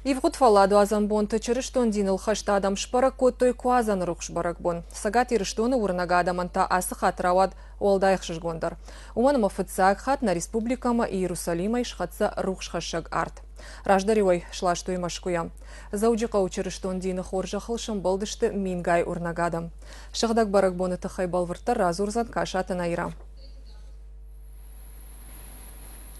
Ивгъуыд фӕлладуадзӕн бонты чырыстон диныл хӕст адӕм сбӕрӕг кодтой Куадзӕны рухс бӕрӕгбон. Цӕгат Ирыстоны уырнӕг адӕмӕн та ацы хатт рауад уӕлдай ӕхсызгондӕр. Уымӕн ӕмӕ фыццаг хатт нӕ республикӕмӕ Иерусалимӕй схӕццӕ рухсхӕссӕг арт. Раздӕр-иу ӕй сластой Мӕскуыйӕ. Дзӕуджыхъӕуы чырыстон дины хорзӕхыл сӕмбӕлдысты мингай уырнӕг адӕм. Сыгъдӕг бӕрӕгбоны тыххӕй бӕлвырддӕр радзурдзӕн Касаты Наира.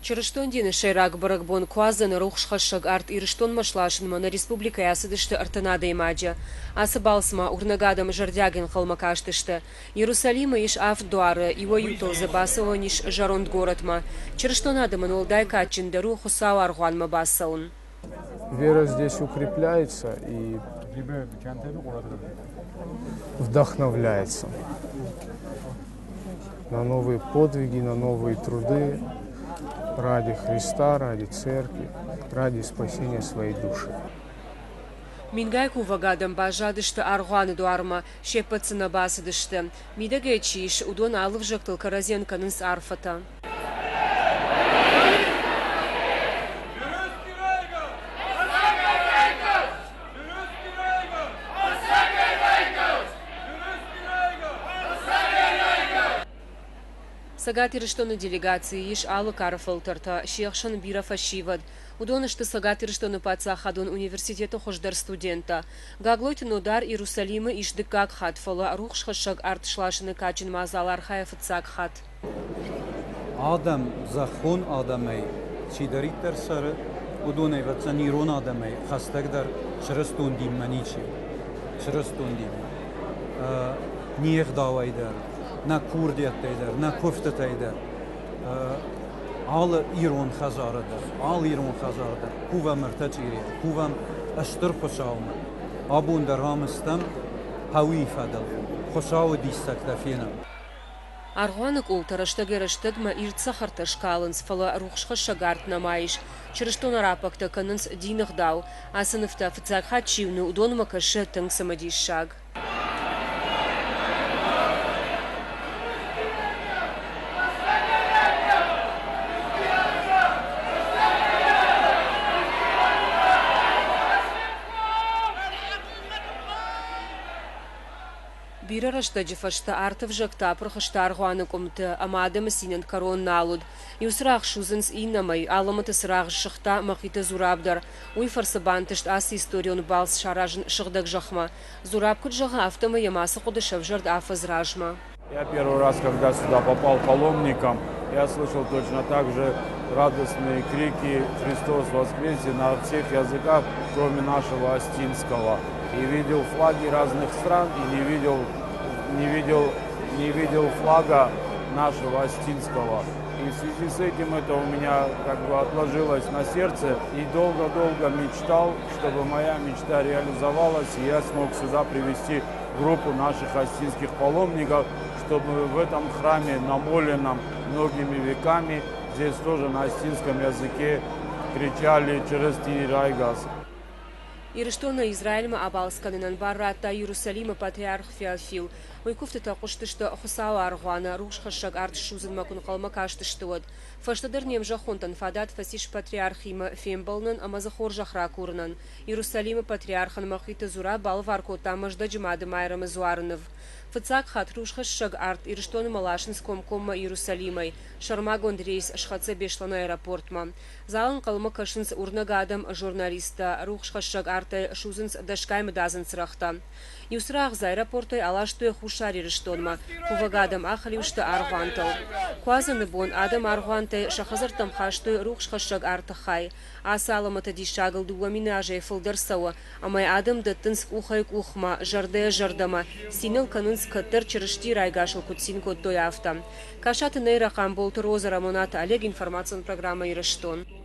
Чырыстон дины сӕйраг бӕрӕгбон Куадзӕны рухсхӕссӕг арт Ирыстонмӕ сласынмӕ нӕ республикӕйы ацыдысты 30 адӕймаджы. Ацы балцмӕ уырнӕг адӕм зӕрдиаг ӕнхъӕлмӕ кастысты. Иерусалимы ис авд дуары, иуӕй-иутыл дзы бацӕуӕн ис зӕронд горӕтмӕ. Чырыстон адӕмӕн уӕлдай кадджындӕр у Хуыцауы аргъуанмӕ бацӕуын. Вера здесь укрепляется и вдохновляется на новые подвиги, на новые труды ради Христа, ради Церкви, ради спасения своей души. Мингай кувӕг адӕм баззадысты аргъуаны дуармӕ, се ппӕт цы нӕ бацыдысты. Мидӕгӕй чи ис, уыдон алы взӕгтыл кӕрӕдзийӕн кӕнынц арфӕтӕ. Цӕгат Ирыстоны делегацийы ис алы кары фӕлтӕртӕ, се хсӕн бирӕ фӕсивӕд. Уыдон сты Цӕгат Ирыстоны паддзахадон университеты хуыздӕр студенттӕ. Гаглойты Нодар Иерусалимы ис дыккаг хатт, фӕлӕ рухсхӕссӕг арт сласыны кадджын мадзал архайы фыццаг хатт. Адӕм зӕххон адӕмӕй чидӕриддӕр цӕры, уыдон ӕвӕццӕн ирон адӕмӕй хӕстӕгдӕр чырыстон динмӕ ничи у. Чырыстон динмӕ. Не гъдауӕй дӕр, нӕ курдиӕттӕй дӕр, нӕ куывтытӕй дӕр. Алы ирон хӕдзары дӕр, алы ирон хӕдзары дӕр кувӕм ӕртӕ чъирийӕ, кувӕм Стыр Хуыцаумӕ. Абон дӕр ам стӕм хъӕуи фӕдыл, Хуыцауы диссӕгтӕ фенӕм. Аргъуаны къултӕ рӕстӕгӕй-рӕстӕгмӕ ирд цӕхӕртӕ скалынц, фӕлӕ рухсхӕссӕг арт нӕма ис. Чырыстон араббӕгтӕ кӕнынц дины гъдау. Ацы нывтӕ фыццаг хатт чи уыны, уыдонмӕ кӕсы тынг цымыдиссаг. Бирӕ рӕстӕджы фӕстӕ арты ӕвзӕгтӕ апырх сты аргъуаны къуымты, ӕмӕ адӕмы цинӕн кӕрон нал уыд. Иу цырагъ судзынц иннӕмӕй, алӕмӕты цырагъ ссыгъта Мӕхъиты Зураб дӕр. Уый фӕрцы бантыст ацы историон балц саразын сыгъдӕг зӕхмӕ. Зураб куыд зӕгъы, афтӕмӕй йӕм ацы хъуыды сӕвзӕрд афӕдз размӕ. Я первый раз, когда сюда попал паломником, я слышал точно так же радостные крики «Христос воскресе» на всех языках, кроме нашего астинского. И видел флаги разных стран и не видел, не видел, не видел флага нашего астинского. И в связи с этим это у меня как бы отложилось на сердце. И долго-долго мечтал, чтобы моя мечта реализовалась, и я смог сюда привести группу наших астинских паломников, чтобы в этом храме, намоленном многими веками, здесь тоже на астинском языке кричали «Чырысти райгас». Ирыстоны Израилмӕ абалц кӕнынӕн бар радта Иерусалимы патриарх Феофил. Уый куывтытӕ хъуыстысты Хуыцауы аргъуаны рухсхӕссӕг арт ссудзынмӕ куы нхъӕлмӕ кастысты, уӕд. Фӕстӕдӕр не мзӕххонтӕн фадат фӕцис патриархимӕ фембӕлынӕн ӕмӕ дзы хорзӕх ракурынӕн. Иерусалимы патриархӕн Мӕхъиты Зураб балӕвар кодта Мӕздӕджы Мады Майрӕмы дзуары ныв. Фыццаг хатт русхӕссӕг арт Ирыстонмӕ ласынц комкоммӕ Иерусалимӕй. Сӕрмагонд рейс схӕццӕ Беслӕны аэропортмӕ. Залы ӕнхъӕлмӕ кӕсынц уырнӕг адӕм, журналисттӕ. Рухсхӕссӕг артӕй судзынц дӕсгай мыдадзын цырӕгътӕ. Иу цырагъ дзы аэропортӕй аластой Хуссар Ирыстонмӕ. Кувӕг адӕм ахӕлиу сты аргъуантыл. Куадзӕны бон адӕм аргъуантӕй сӕ хӕдзӕрттӕм хастой рухсхӕссӕг арты хай. Ацы алӕмӕты диссагыл 2000 азӕй фылдӕр цӕуы, ӕмӕ адӕм дӕттынц къухӕй къухмӕ, зӕрдӕйӕ зӕрдӕмӕ, цин ыл кӕнынц, кӕддӕр Чырыстийы райгасыл куыд цин кодтой, афтӕ. Касаты Нейра, Хъамболты Роза, Рӕмонаты Олег, информацион программӕ Ирыстон.